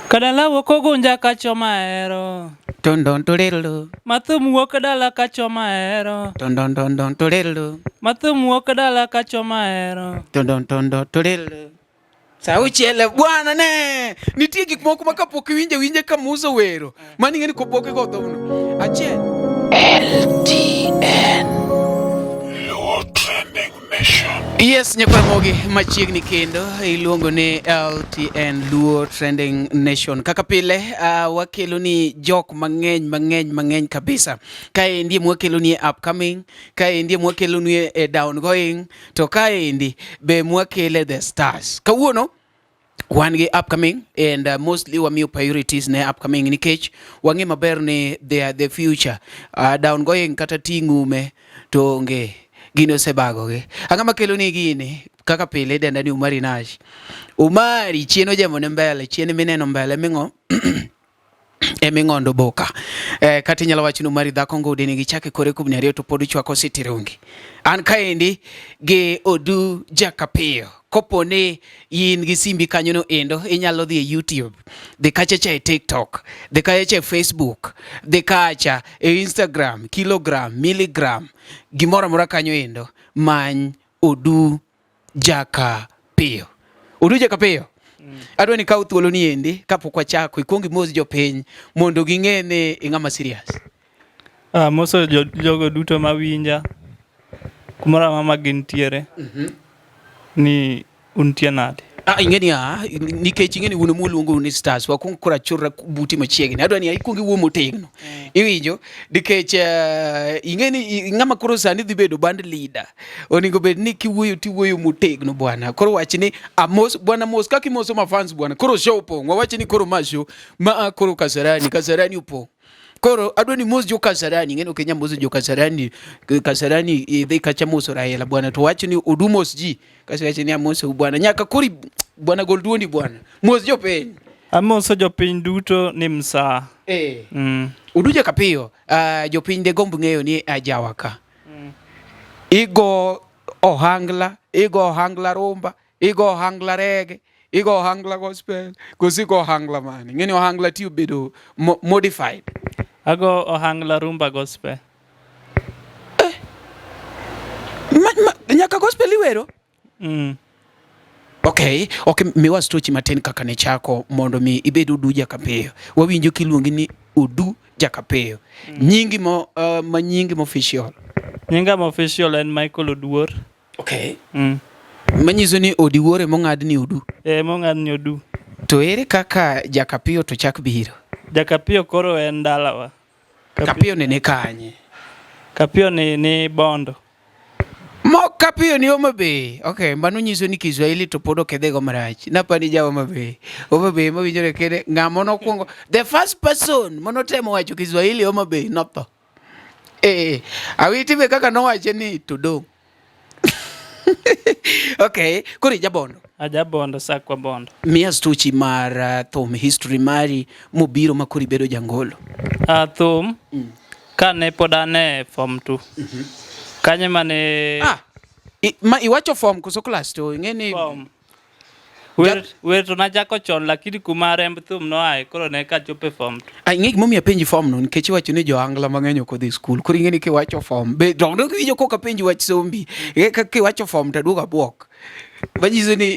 Kadala wuok ogunja kachoma ahero. Tondon torelo. Mathum wuok dala kachoma ahero. Tondon tondon torelo. Mathum wuok dala kachoma ahero. Tondon tondon torelo. Saa auchiel bwana ne nitie gik moko ma kapok iwinjo winje ka Musa wero mani ing'e ni kopok igo dhogno achiel LTN Luo Trending Nation. Yes, nyakwar machiegni kendo iluongo ni LTN Luo Trending Nation. Kaka pile wakelo ni jok mang'eny mang'eny mang'eny kabisa. Kaendi mwakelo ni upcoming, kaendi mwakelo ni e downgoing, to kaendi be mwakele the stars. Kawuono wan gi upcoming and mostly wamiyo priorities ne upcoming nikech wang'e maber ni they are the future. Downgoing kata ting'ume to onge gini osebagogi. Ang'o makelo ni gini? Kaka pile idenda ni Umari Nash. Umari chien ojemo ne mbele, chien mineno mbele ming'o eming'ondo boka. Kata inyalo wacho ni Umari dhako ngudi nigi chake kore kubni ariyo to pod ochwako sitirungi. An kaendi gi Odu Jakapiyo. Kopo ni in gi simbi kanyo no endo, inyalo dhi e YouTube, dhi kacha cha e TikTok, dhi kacha cha e Facebook, dhi kacha e Instagram, kilogram, milligram, gimoro amora kanyo endo, many Odu Jakapiyo. Odu Jakapiyo. Adwa ni kaw thuolo ni endi kapok wachako ikuong imos jopiny mondo ging'e ni ing'ama serious. Amoso jogo duto mawinja kumoro amora ma gintiere ni untie nade. Ah, ing'e ni nikech ing'e ni un muluongo ni stars wakuong koro achorra buti machiegni. Adwa ni ikuong iwuo motegno. Iwinjo? Nikech ing'e ni ng'ama koro sani dhi bedo band leader. Onego bed ni kiwuoyo tiwuoyo motegno bwana. Koro wach ni amos bwana mos kaka imoso ma fans bwana. Koro show opong'. Wawach ni koro ma show ma koro Kasarani, Kasarani opong'. Koro adwa ni mos jo Kasarani, ing'e ni ok inyal moso jo Kasarani, Kasarani idhi kacha moso Raila bwana to wach ni Odu mos ji. Kaso wacho ni amoso bwana. Nyaka kori bwana gol duondi bwana. Mos jopiny. Amoso jopiny duto ni msaa. Odu Jakapiyo, jopiny de gomb ng'eyo ni ajawa ka. Igo ohangla, igo ohangla rumba, igo ohangla reggae, igo ohangla gospel, koso igo ohangla mane? Ing'e ni ohangla ti obedo modified. Ago ohangla rumba gospel. Nyaka gospel iwero? Okay, okay, miwa stochi matin kaka ne chako mondo mi ibed Odu Jakapiyo. Wawinjo kiluongi ni Odu Jakapiyo. Nyingi mo ma nyingi mo official. Nyinga mo official en Michael Oduor. Okay. Manyiso ni Odiwuor ema ong'ad ni Odu. Mong'ad ni Odu. To ere kaka Jakapiyo to chak biro? Jakapiyo koro en dalawa. Kapiyo ni kanye? Kapiyo ni Bondo. Mo Kapiyo ni Homa Bay. Okay, mano nyiso ni Kiswahili to pod ok idhigo marach. Napani ja Homa Bay. Homa Bay mawinjore kende ng'ama nokwongo the first person manotemo wacho Kiswahili Homa Bay notho. Awiti be kaka nowache ni to dong'. Okay, koro ijabondo. Ajabondo, Sakwa Bondo. Miya stochi mar thum, history mari mobiro ma koro ibedo jangolo. Thum kane pod an e form 2. Kanyo mane Ma iwacho form koso class to ing'e ni form. Wer to nachako chon lakini kuma remb thum noae koro ne kachopo e form 2. Ing'e gimomiyo apenji form no nikech iwacho ni jo-Angla mang'eny ok odhi skul. Koro ing'e ni kiwacho form be dong dong iwinjo koka apenji wach sombi. Ing'e ka kiwacho form to aduogo abuok. Manyiso ni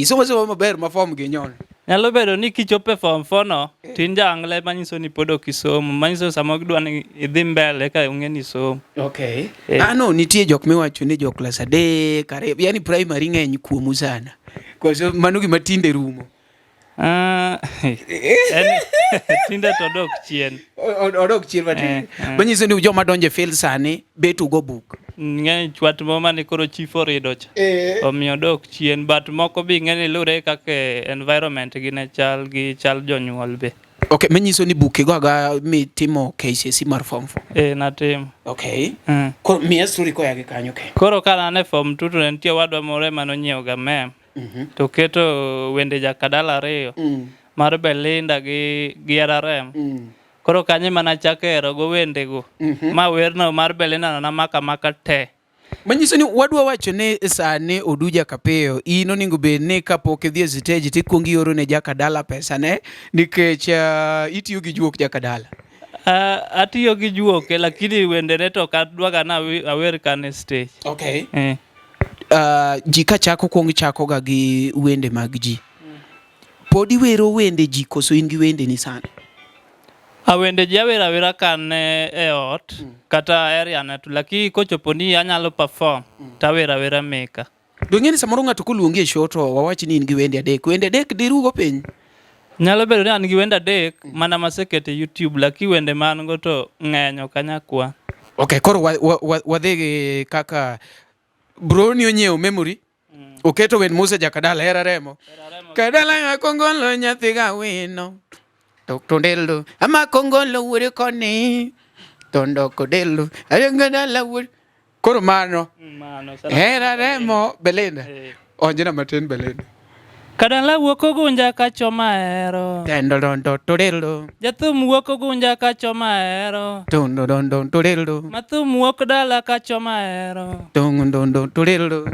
isomo somo maber ma form gi nyono. Nyalo bedo ni kichopo e form 4 no to in ja-Angla manyiso ni pod ok isomo. Manyiso sama gidwa ni idhi mbele eka ong'e ni isomo. Okay. No, nitie jok miwacho ni jo klas 3, 2, yani primary ng'eny kuomu sana. Koso mano gima tinde rumo. Tinde to odok chien. Odok chien matin. Manyiso ni joma donjo e field sani bet ugo buk. Ng'eny chwat mo mane koro chief orido cha. Omiyo odok chien but moko be ing'e ni lure kaka environment gi ne chal gi chal jonyuol be. Okay, manyiso ni buk igo aga mitimo KCSE mar form 4. Natimo. Okay. Koro miya story koya gi kanyo, okay. Koro ka an e form 2 to ne nitie wadwa moro ema nonyiewo ga mem. To keto wende Jakadala 2 mar Belinda gi RRM. Koro kanyo ema nachako hero go wendego. Ma werno mar Belinda no namako amaka te. Manyiso ni wadwa wacho ni sani Oduja Kapiyo in onego bed ni kapok idhi e stage tikuongo ioro ne Jakadala pesa ne nikech itiyo gi juok Jakadala. Atiyo gi juoke lakini wendene to ok adwaga ni awer ka an e stage. Okay. Ji kachako kuong chako ga gi wende mag ji. Pod iwero wende ji koso in gi wendeni sani? A wende ji awero awera ka an e ot kata area na to lakini kochopo ni anyalo perform to awero awera meka. Dong' ni samoro ng'ato koluongi e show to wawach ni in gi wende adek. Wende adek dirugo piny? Nyalo bedo ni an gi wende adek mana maseketo e YouTube lakini wende ma an go to ng'eny ok anyal kwan. Okay, koro wadhi gi kaka Broni onyiewo memory oketo wend Musa Jakadala hera remo. Kadala ya kongolo nyathi ga wino. Tok tondelo ama kongolo wuod koni. Tondo kodelo ayengadala wuod. Koro mano. Mano. Hera remo Belinda. Eh. Onjna matin Belinda. Kadala wuok ogunja kachoma hero. Tendo dondo todelo. Jathum wuok ogunja kachoma hero. Tondo dondo todelo. Mathum wuok dala kachoma hero. Tondo dondo todelo.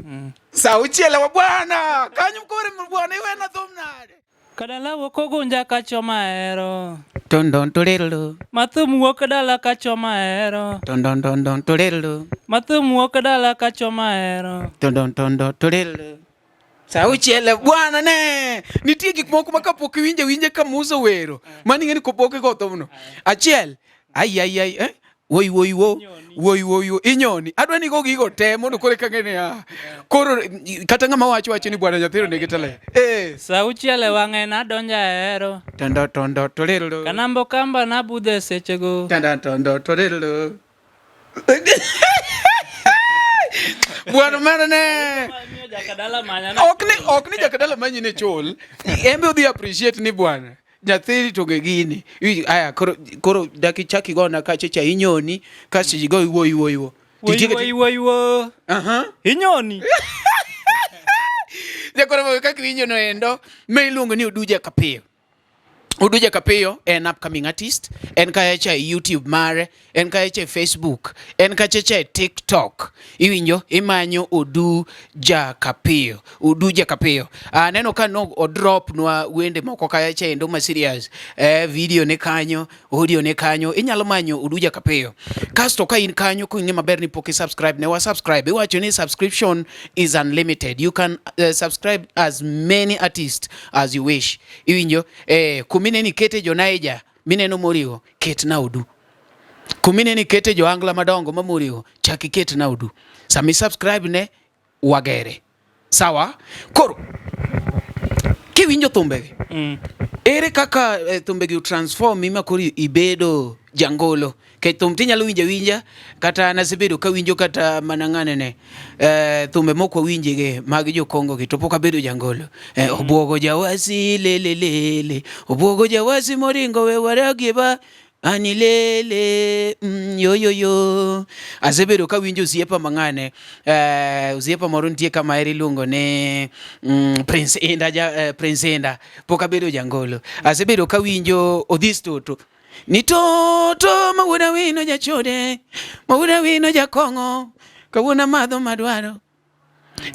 Saa auchiel wa bwana. Kanyo kore bwana iwena thum nade. Kadala wuok ogunja kachoma hero. Tondo todelo. Mathum wuok dala kachoma hero. Tondo dondo todelo. Mathum wuok dala kachoma hero. Tondo tondo todelo. Saa auchiel bwana ne nitie gik moko ma kapok iwinjo winje ka Musa wero mano ing'e ni kopok igo thumno achiel ai ai ai eh? Woi woi wo woi woi wo inyoni adwa ni go gigo te mondo koro eka ng'e ni ah koro kata ng'ama wacho wacho ni bwana nyathino nigi talent eh Saa auchiel e wang'e nadonjo ahero. tondo tondo tolelo Kanambo kamba nabudho e sechego. tondo tondo tolelo bwana mano ne ok ni jakadala manyi ne chul embe odhi appreciate ni bwana nyathini to ge gini aya koro koro dak ichak igona kacha cha inyoni kasto igo iwo iwo iwo Woi woi woi wo. Aha. Inyoni. Jakoro kaka iwinjo no endo ma iluongo ni Oduja Kapiyo. Oduja Kapiyo en upcoming artist, en kacha e YouTube mare, en kacha e Facebook, en kacha e TikTok. Iwinjo imanyo Oduja Kapiyo, Oduja Kapiyo. Aneno ka no odrop nwa wende moko kacha endo ma serious. Video ne kanyo, audio ne kanyo, inyalo manyo Oduja Kapiyo. Kasto ka in kanyo king'e maber ni pok i-subscribe ne wa subscribe. Iwacho ni subscription is unlimited. You can subscribe as many artists as you wish. Iwinjo kumineni kete jo Naija mineno moriwo ket na Odu. Kumineni kete jo Angla madongo mamoriwo chak iket na Odu. Sami subscribe ne wagere. Sawa? Koro kiwinjo thumbegi ere kaka thumbegi transform ma koro ibedo jangolo? Nikech thum tinyalo winjo awinja kata an asebedo kawinjo kata mana ng'ane ne thumbe mok wawinjege mag jokongo gi to pok abedo jangolo. Obwogo jawasi lele lele obwogo jawasi moringo we waragie ba ani lele yo yo yo. Asebedo kawinjo osiepa mang'ane osiepa moro nitie kama eri iluongo ni Prince Inda ja, Prince Inda pok abedo jangolo. Asebedo kawinjo Odhis Toto ni toto mawuoda wino jachode mawuoda wino jakong'o kawuono amadho madwaro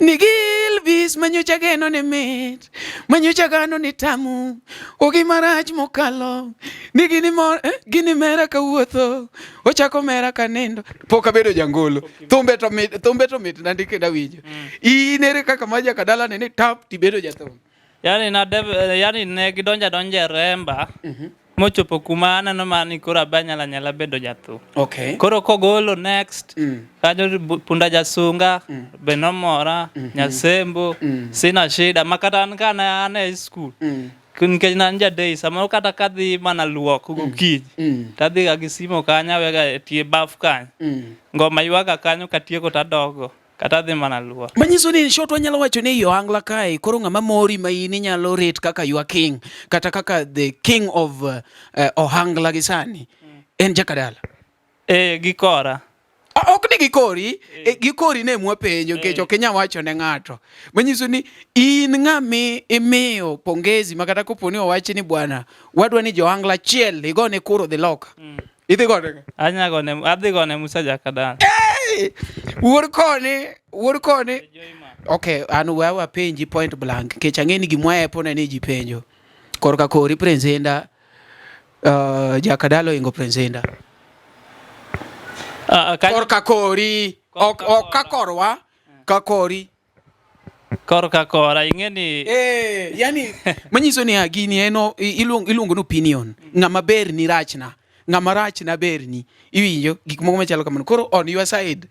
ni Gilbis manyocha geno ni mit manyocha gano ni tamu ogi marach mokalo ni gini mor gini mera kawuotho ochako mera kanindo pok abedo jangolo thumbe to mit thumbe to mit nandi kendo awinjo in ere kaka ma jakadala ne ni tap tibedo jathum Yani na yani ne gidonja donja e remba mochopo kuma aneno mana ni koro abe anyalo anyala bedo jathum. Okay. Koro kogolo next kanyo Punda Jasunga be nomora Nyasembo sina shida ma kata an kane an e school nikech ne an ja day samoro kata kadhi mana luok gokinyi tadhi ga gi simo kanyo awega e tie baf kanyo ngoma ywaga kanyo katieko tadogo kata adhi mana luok. Manyiso ni in short wanyalo wacho ni yo Angla kae koro ng'ama mori ma in inyalo rate kaka your king kata kaka the king of ohangla gi sani en Jakadala. Gi kora. Ok ni gikori, gikori ne mwapenjo nikech ok inyal wacho ne ng'ato. Manyiso ni in ng'ami imiyo pongezi ma kata kopo ni owachi ni bwana wadwa ni jo Angla achiel igone kuro dhi loka. Idhi gone ng'a? Anya gone, adhi gone Musa Jakadala. Hey! Wuod koni, wuod koni. Okay, an we apenji point blank nikech ang'e ni gimwa epo ne ni ji penjo. Korka kori Prince Indah, Jakadala oingo Prince Indah. Korka kori, ok ok ka korwa, ka kori. Korka kora ing'e ni Eh, yani manyiso ni gini en iluongo ni opinion. Ng'ama ber ni rachna, ng'ama rach na berni. Iwinjo gik moko machalo kamano. Koro on your side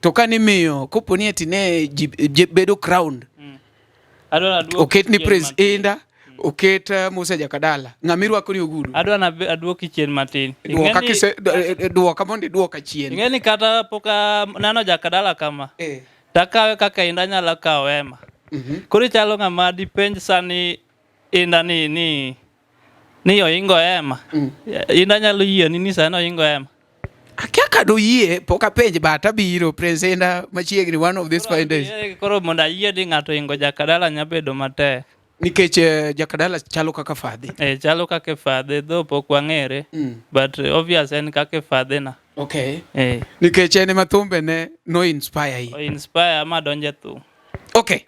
to kane miyo kopo ni ati ne ji bedo crowned. Oket ni Prince Indah, oket Musa Jakadala. Ng'ama irwako ni ogudu. Adwa na aduoki chien matin. Duoka kise duoka mondo iduoka chien. Ing'e ni kata pok aneno Jakadala kama. Takawe kaka Indah nyalo kawo Emma. Koro ichalo ng'ama dipenj sani Indah ni oingo Emma. Indah nyalo yieni ni sani oingo Emma. Akia ka doyie pok apenj but abiro Prince Indah machiegni one of these fine days. Koro mondo ayie ni ng'ato oingo Jakadala nya bedo matek. Nikech Jakadala chalo kaka fadhi. Eh, chalo kaka fadhe dho pok wang'ere. But obvious en kaka fadhe na. Okay. Nikech en ema thumbe ne no inspire yi. O inspire ma donje thum. Okay.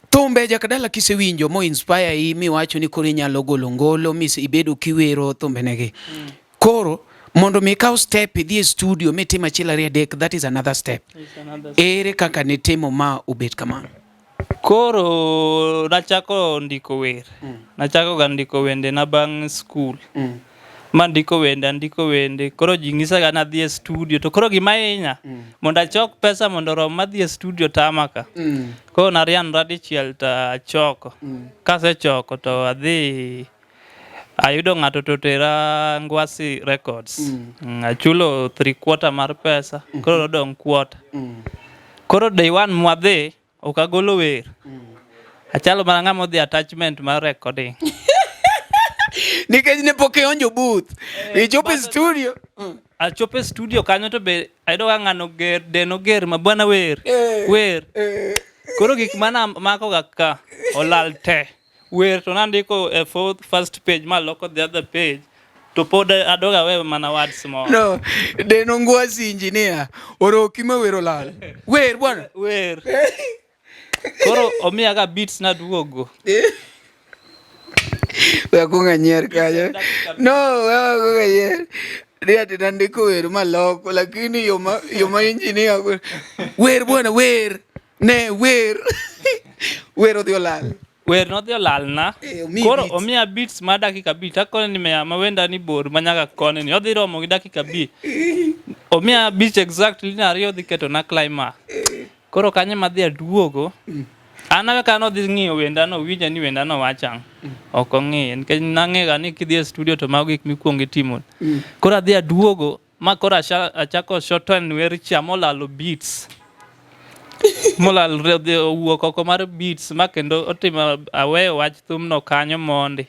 Thumbe Jakadala kisewinjo mo inspire yi miwacho ni koro inyalo golo ngolo mi ibedo kiwero thumbe negi. Koro mondo mi ikaw step idhi e studio mitim achiel ariyo adek, that is another step. It's another. Ere kaka nitimo ma obet kamano? Koro nachako ndiko wer. Nachako ga ndiko wende na bang' school. Ma ndiko wende, andiko wende. Koro ji nyisa ga nadhi e studio. To koro gima hinya, mondo achok pesa mondo orom madhi e studio tama ka. Koro narianra dichiel to achoko. Kasechoko to adhi ayudo ng'ato to tera Ngwasi Records. Achulo 3/4 mar pesa. Koro nodong' quarter. Koro day one mwadhi, ok agolo wer. Achalo mana ng'ama odhi attachment mar recording. Nikech ne pok ionjo booth. Ichopo e studio. Achopo e studio kanyo to be ayudo ka ng'ano ger, deno ger ma bwana wer. Wer. Koro gik mana mako ga ka olal te. Wer to nandiko e fourth first page maloko the other page to pod adog awe mana words moro. No, deno Ngwasi engineer oroki ma wer olal. Wer bwana. Wer. Koro omiya ga beats naduogo. We akwong anyier kanyo. No, we akwong anyier. Ni ati nandiko wer maloko lakini yo ma engineer wer bwana wer. Ne wer. Wer odhi olal. Wer nodhi olalna. Omiyi Koro beats. omiya beats ma dakika 5. Akone ni meya ma wenda ni bor ma nyaka koni ni odhi romo gi dakika 5. Omiya beats exactly ni ariyo odhi keto na climax. Koro kanyo madhi aduogo. An awe ka nodhi ng'iyo wenda no winja ni wenda no wacho ang'o. Ok ong'iye nikech nang'e ga ni kidhi e studio to mago gik mikwongo itimo. Koro adhi aduogo ma koro achako shorten wer cha molalo beats. Molal owuok oko mar beats ma kendo otimo aweyo wach thumno kanyo mondi.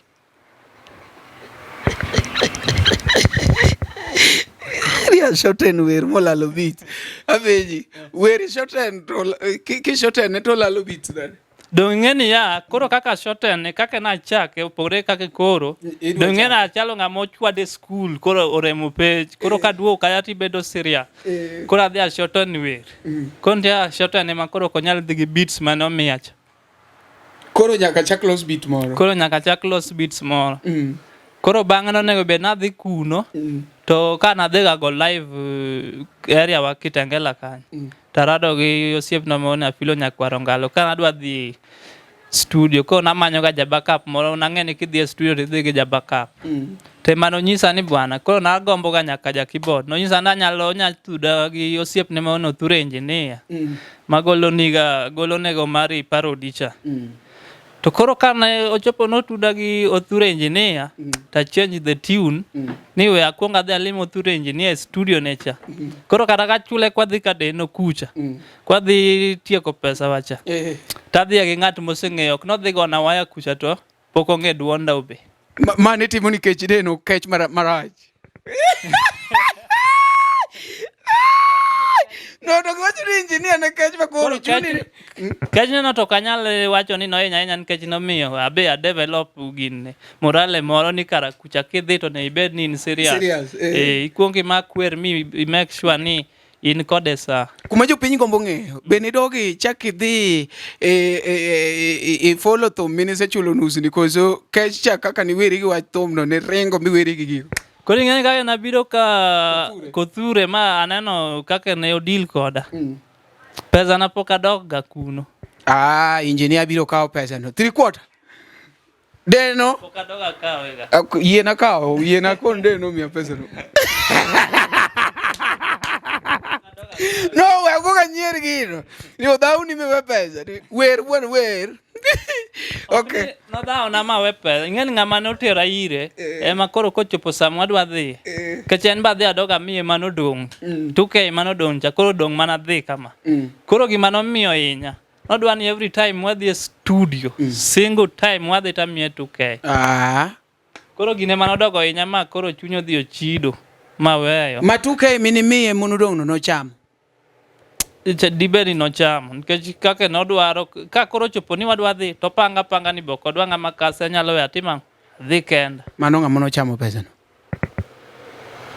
Ria shorten wer molalo beats. Apenji, wer shorten to ki shorten to olalo beats nade? Dong' ing'e ni ya, koro kaka shorten ne kaka nachake opogore kaka koro. Idwa Dong' ing'e ni achalo ng'ama ochwade skul koro oremo penj. Koro kaduogo kaya tibedo serious. Koro adhi a shorten wer. Koro nitie a shorten ema koro ok onyal dhi gi beats mane omiya cha. Koro nyaka chak los beat moro. Koro nyaka chak los beats moro. Koro bang'e nonego bed nadhi kuno to ka nadhi ga go live area wa Kitengela kanyo. Tarado gi osiepna moro ni Apilo Nyakwaro Ngalo ka nadwa dhi studio koro namanyo ga ja backup moro nang'e ni kidhi e studio to idhi gi ja backup. To ema nonyisa ni bwana koro nagombo ga nyaka ja keyboard nonyisa ni anyalo onya tuda gi osiepne moro ni Othure engineer magolo niga golo nego mari parody cha. To koro kane ochopo notuda gi Othure engineer to change the tune ni we akwong adhi alim Othure engineer e studio ne cha. Koro kata kachule kwadhi kadeno kucha. Kwadhi tieko pesa wacha. Tadhi gi ng'at moseng'eyo ok nodhi gona waya kucha to pok ong'e duonda obe. Mane timo nikech deno kech marach. No to giwacho ni engineer ne kech ma koro chuni ni. Kech no to ok anyal wacho ni nohinya ahinya nikech nomiyo abe a develop gine morale moro ni kara kucha kidhi to ne ibed ni in serious. Serious, eh. Ikuong imak wer mi i make sure ni In kode sa. Kuma jopiny gombo ng'eyo, be nidog ichak idhi e, e, e, e, e follow thum minisechulo nusni koso kech cha kaka niweri gi wach thumno niringo miweri gi gigo? Koro ing'e ni kaka nabiro ka Kothure ma aneno kaka ne odil koda. Pesa na pok adok ga kuno. Ah, engineer biro kawo pesa no. 3/4. Deno. Pok adok akawe ga. Yiena kawo, yiena kon deno miya pesa no. No, we ago ka nyier gino. Ni odhawni miwe pesa. Ni wer bwana wer. Okay. Nodhawona ma we pesa. Ing'e ni ng'ama notera ire ema koro kochopo sama wadwa dhi. Nikech en be adhi adog amiye manodong'. 2K manodong' cha koro odong' mana dhi kama. Koro gima nomiyo hinya. Nodwa ni every time wadhi e studio, single time wadhi tamiye 2K. Ah. Koro gine manodogo hinya ma koro chuny odhi ochido maweyo. Ma 2K minimiye monodong' no nochamo. Dibed ni nochamo nikech kaka nodwaro ka koro ochopo ni wadwa dhi to panga panga ni be ok odwa ng'ama kase anyalo weyo atim ang'o dhi kenda. Mano ng'ama nochamo pesa no.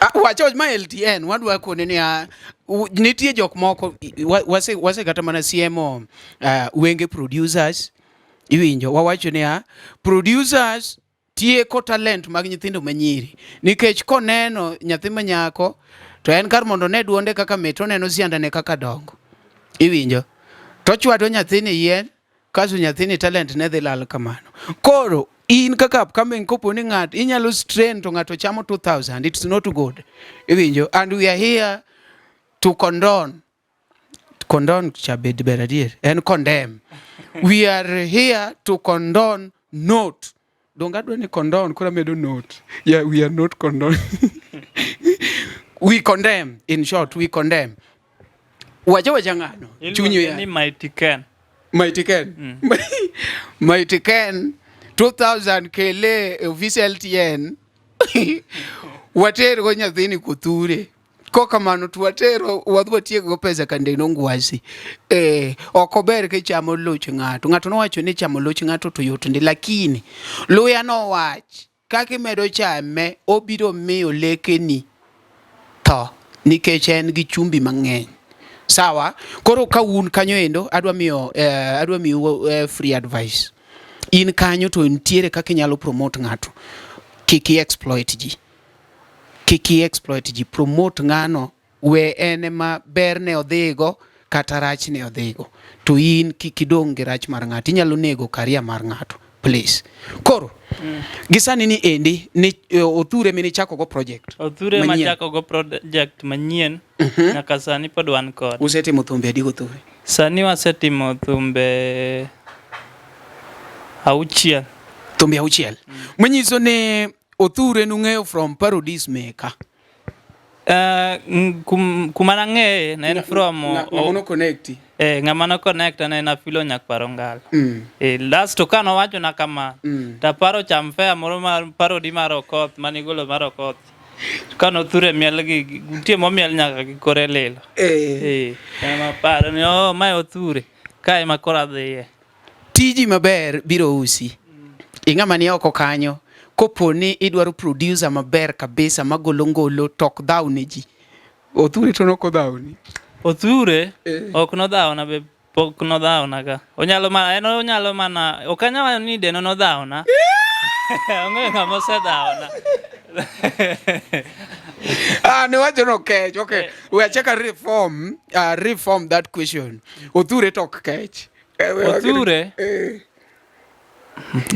Ah, wacho ma LTN wadwa kone ni ah, nitie jok moko wase, wase kata mana siemo wenge producers iwinjo wawacho niya producers tieko talent mag nyithindo manyiri nikech koneno nyathi manyako to en kar mondo one duonde kaka mit oneno siandane kaka dongo iwinjo to chwado nyathini yien kasto nyathini talent ne dhi lal kamano koro in kaka upcoming kopo ni ng'at inyalo strain to ng'ato chamo 2000 it's not good iwinjo and we are here to condone condone cha bed ber adier en condemn we are here to condone not donge adwa ni condone koro amedo not yeah we are not condone we condemn in short we condemn wacha wacha ng'ano chunyi Iluonge ni Mighty Ken. Mighty Ken. Mighty Ken 2000 kele e ofis LTN watergo nyathini kothure kokamano to watero wadhi watiekgo pesa kandeno ngwasi eh, ok ober kichamo luch ng'ato ng'ato nowacho ni chamo luch ng'ato to yot ndi lakini luya nowach kaka imedo chame obiro miyo lekeni tho nikech en gi chumbi mang'eny sawa koro ka un kanyo endo adwa miyo eh, adwa miyo eh, free advice in kanyo to nitiere kaka inyalo promote ng'ato kik i exploit ji kik i exploit ji promote ng'ano we en ema berne odhigo kata rachne odhigo to in kik idong' gi rach mar ng'ato inyalo nego career mar ng'ato please koro gi sani ni endi ni Othure minichako go project Othure manyien. machako go project manyien nyaka sani pod wan kode. Usetimo thumbe adi gothure? Sani wasetimo thumbe auchiel. Thumbe auchiel. Manyiso ni Othure nung'eyo from parodies meka. Kuma nang'eye ne en from Ng'ama no connect. Eh, ng'ama no connect ne en Afilo Nyakwar Ongalo. Eh, last to kano wachona kama, taparo cham fair moro mar parody mar Okoth manigolo mar Okoth. Kano Othure miel gi nitie momiel nyaka gi kore lilo. Eh, ema aparo ni oh, mae Othure. Kae ema koro adhiye. Tiji maber biro usi. Ing'ama ni oko kanyo, kopo ni idwaro producer maber kabisa magolo ngolo to ok dhaw ne ji. Othure to nok odhawni. Othure ok nodhawna be pok nodhawna ga. Onyalo mana en onyalo mana ok anyal wacho ni Deno nodhawna. Ong'e ng'ama osedhawna. Ah, niwacho no kech. Okay. We achaka reform, reform that question. Othure to ok kech. Othure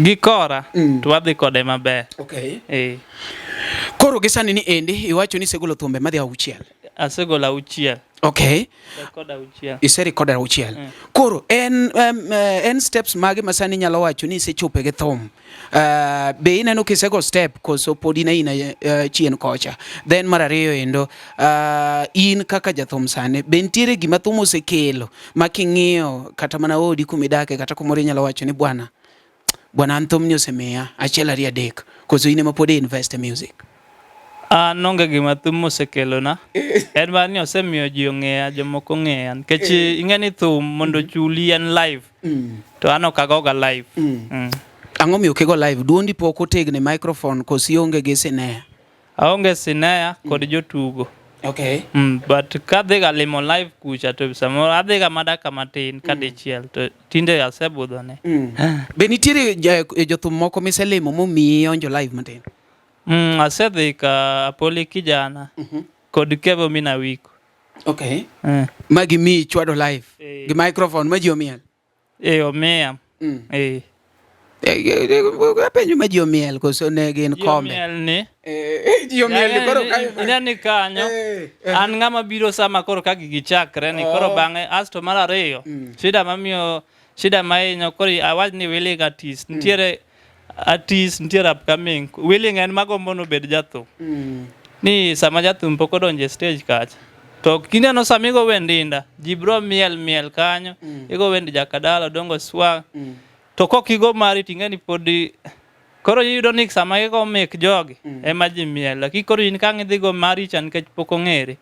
gi kora to wadhi kode maber. Okay. Eh, Koro gi sani ni endi iwacho ni isegolo thumbe madhi auchiel. Asegolo auchiel. Okay. Record auchiel. Iserecord auchiel. Koro en en steps mage ma sani inyalo wacho ni isechope gi thum? Be ineno kisego step koso pod in aina chien kocha? Then mar ariyo endo in kaka jathum sani be nitiere gima thum osekelo ma king'iyo kata mana odi kumidake kata kumoro inyalo wacho ni bwana bwana an thumni osemiya achiel ariyo adek koso in ema pod i invest e music? An onge gima thum osekelona. En mana ni osemiyo ji ong'eya, jomoko ong'eya. Nikech ing'e ni thum mondo ochuli en live. To an ok agoga live. Ang'o miyo ok igo live? Duondi pok otegno e microphone koso ionge gi snare? Aonge snare kod jotugo. Okay. But kadhiga limo live kucha to samoro adhiga madaka matin kadichiel to tinde asebudhone. Be nitiere jothum moko miselimo momiyi ionjo live matin? Asedhi ka Apoli Kijana kod Kevo Minawiko. Okay. Ma gimiyi chwado live gi microphone ma ji omiel? Eh, omiya. Eh. Apenjo ma ji omiel koso ne gin Ji kombe? omiel ni. Ji omiel ni koro kae. Ine ni kanyo. An ng'ama biro sama koro ka gigi chakre ni koro bang'e asto mar ariyo. Shida mamiyo shida mahinyo koro awach ni willing artist nitiere artist nitiere upcoming willing en magombo nobed jathum. Ni sama jathum pok odonjo e stage kacha to kineno sama igo wend inda ji bro miel miel kanyo igo wend jakadala odongo swag to kok igo mari ting'e ni podi koro iyudo ni sama igo mek jogi ema ji miel lakini koro in kang' idhi go mari cha nikech pok ong'ere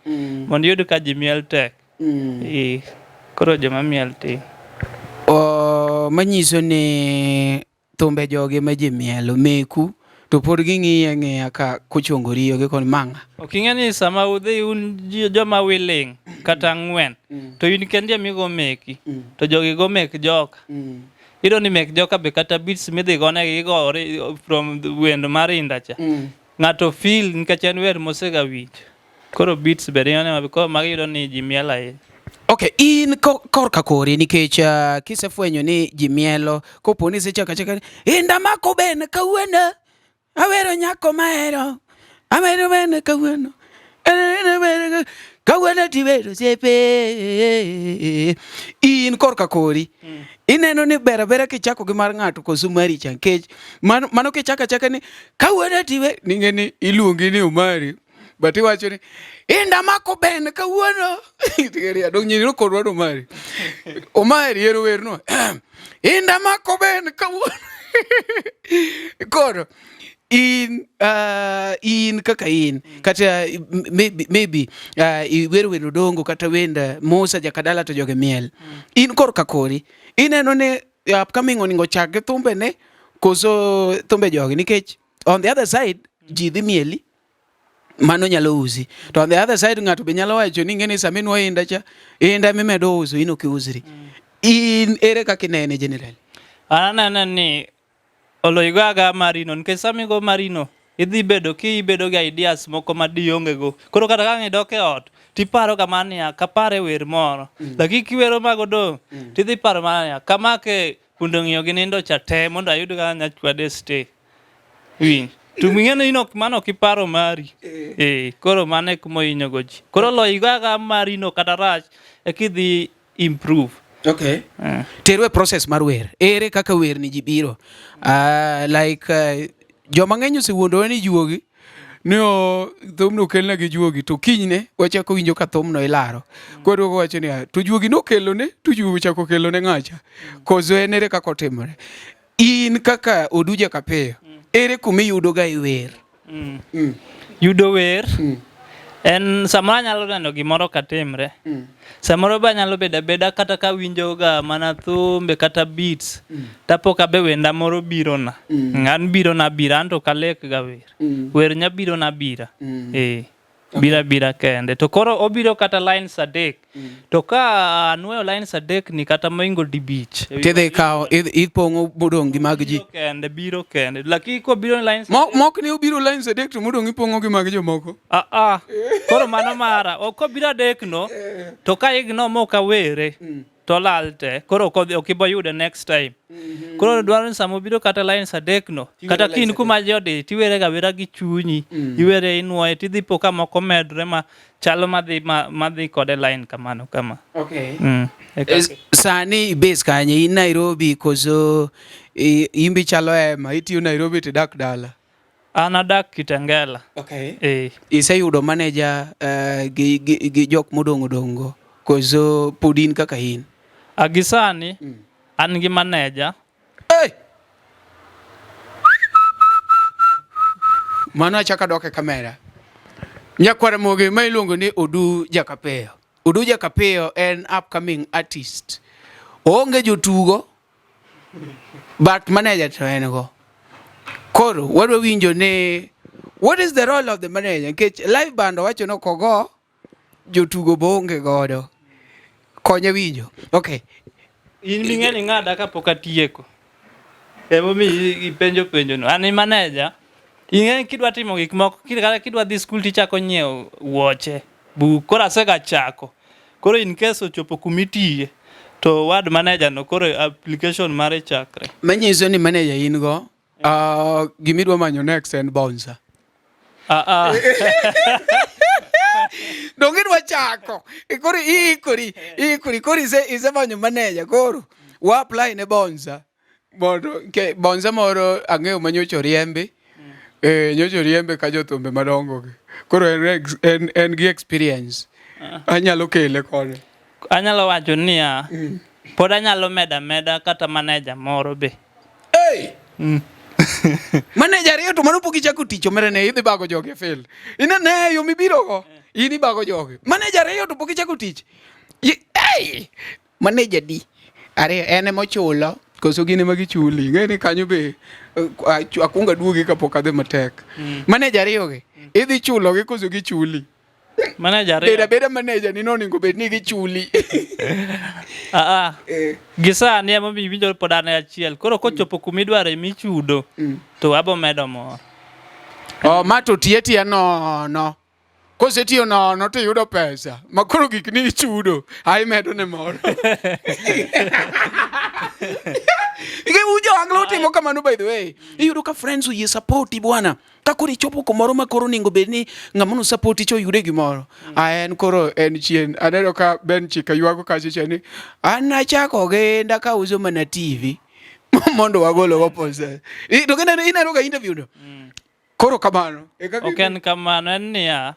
mondo iyud ka ji miel tek. Koro joma miel tin. Manyiso ni thumbe jogi ma ji mielo meku to pod ging'iye ang'iya ka kochongo riyo gi koni mang'a. Ok ing'e ni sama udhi un joma willing kata ang'wen to in kendi ema igo meki to jogi go mek joka. Iyudo ni mek joka be kata beats midhi gonegi igo from wend mar inda cha. Ng'ato feel nikech en wer mosega winjo. Koro beats be ringo ne koro magi yudo ni ji miel ahinya. Okay, in korka kori nikech kisefwenyo ni ji mielo kopo ni isechako achaka inda mako ben kawuono awero nyako mahero awero ben kawuono kawuono tibedo osiepe in korka kori ineno ni ber abera kichako gi mar ng'ato koso mari cha nikech mano kichako achaka ni kawuono tibe ning'e ni iluongi ni Omari but iwacho ni inda mako ben kawuono tigeri adong nyiri kodwa no Omari Omari ero werno inda mako ben kawuono koro in in kaka in kata maybe iwer wend Odongo kata wend Musa Jakadala to joge miel in korka kori ineno ni upcoming oningo chak gi thumbene koso thumbe jogi nikech on the other side ji dhi mieli mano nyalo usi to on the other side ng'ato be nyalo wacho ni ing'e ni sama inwa inda cha inda mimedo uso in ok iusri in ere kaka inene generally? An anene ni olo igo aga marino nikech sama igo marino idhi bedo kibedo gi ideas moko ma dionge go. Koro kata ka ang' idok e ot tiparo ga mana niya kapare wer moro. Lakini kiwero mago dong' tidhi paro mana niya kamake kundo ng'iyo gi nindo cha te mondo ayud kaka anya chwade stay. Iwinjo? To ing'e ni in ok mano ok iparo mari. Eh, koro mano e kuma ohinyo go ji. Koro lo igo aga marino kata rach ekidhi improve. Okay. Terwa e process mar wer. Ere kaka wer ni ji biro? Like joma ng'eny osewuondowa ni juogi ni o thumno okelna gi juogi to kinyne wachako winjo ka thumno ilaro. Koro wacho niya to juogi nokelone to juogi ochako okelone ng'acha. Koso en ere kaka otimore? In kaka Oduja Kapeyo, ere kuma iyudo ga e wer? Yudo wer en samoro anyalo neno gimoro katimre. Samoro be anyalo bedo abeda kata kawinjo ga mana thumbe kata beats tapo ka be wenda moro birona. An birona abira anto ok alek ga wer. Wer nya birona abira. Eh. Bira bira kende. To koro obiro kata lines adek. To ka anuoyo lines adek ni kata moingo dibich. Tidhi kawo ipong'o modong' gi mag ji. Biro kende, biro kende. Lakini kobiro lines Mok ni obiro lines adek to modong' ipong'o gi mag jomoko. Ah, ah. Koro mano mara. Ok kobiro adek no, to ka ignore mok awere, to lal te. Koro ok ibo yude next time. Koro dwaro ni sama obiro kata lines adek no, kata ka in kuma ji odich, tiwere ga wera gi chunyi, iwere inuoye, tidhi po ka moko medre ma chalo madhi madhi kode line kamano kama. Okay. Sani ibase kanye? In Nairobi koso imbi chalo ema itiyo Nairobi tidak dala? An adak Kitengela. Okay. Iseyudo manager gi jok modong' odong' go koso pod in kaka in? Gi sani an gi manager. Hey! Mano achako adok e kamera. Nyakwar Ramogi ma iluongo ni Odu Jakapiyo. Odu Jakapiyo en upcoming artist. Oonge jotugo but manager to en go. Koro wadwa winjo ni what is the role of the manager? Nikech live band owacho ni ok ogo. Jotugo bonge godo. Konya winjo. Okay. In ming'e ni ng'ada kapok atieko. Emomiyo ipenjo penjo no. An e manager. Ing'e kidwa timo gik moko, kata kidwa dhi skul tichako nyiewo wuoche, buk. Koro asega chako. Koro in case ochopo kumitiye, to ward manager no koro application mare chakre. Manyiso ni manager in go, gimidwa manyo next en bouncer. Ah, ah. Donge idwa chako. Koro iikori, iikori. Koro isemanyo manager koro. Wa apply ne bouncer. Mondo ke bouncer moro ang'eyo ma nyocha oriembi. Eh, nyocha oriembe ka jothumbe madongo gi. Koro en gi experience. Anyalo kele kode. Anyalo wacho niya, pod anyalo meda meda kata manager moro be. Hey! Manager ariyo to mano pok ichako tich omera ne idhi bago jogi e field. Inene yo mibiro go. In ibago jogi. Manager ariyo to pok ichako tich. Hey! Manager di. Ariyo en ema ochulo koso gin ema gichuli. Ing'e ni kanyo be akwongo aduogi kapok adhi matek. Manager ariyo gi idhi chulogi koso gichuli. Manager ariyo. Bed abeda manager ni nonego bed ni gichuli. Ah, ah. Gi sani ema omiyo iwinjo pod an e achiel. Koro kochopo kuma idware michudo, to abo medo moro. Oh, ma to tiye tiya nono. Kosetiyo nono to iyudo pesa. Ma koro gik ni ichudo, a imedo ne moro. Ike ujo anglo timo kamano by the way. Iyudo ka friends oyie support bwana. Ka koro ichopo kumoro ma koro onego bed ni ng'ama no support cho oyude gimoro. A en koro en chien. Aneno ka Ben Chika ywago kacha cha ni an nachako genda ka uso mana TV mondo wagolo go pesa. To ineno ga interview no. Koro kamano. E kaka Ok en kamano, en niya,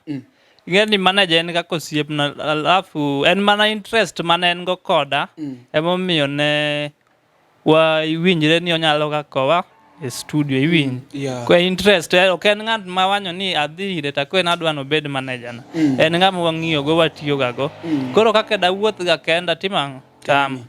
ing'e ni manager en kaka osiepna, alafu en mana interest mane en go koda, emomiyo ne wawinjre ni onyalo ga kowa e studio, iwinj. Kwa interest, ok en ng'at ma wanyo ni adhi ire to akwe nadwa nobed manager na. En ng'ama wang'iyo go, watiyo ga go. Koro kaka dawuoth ga kenda, timo ang'o? Tamo.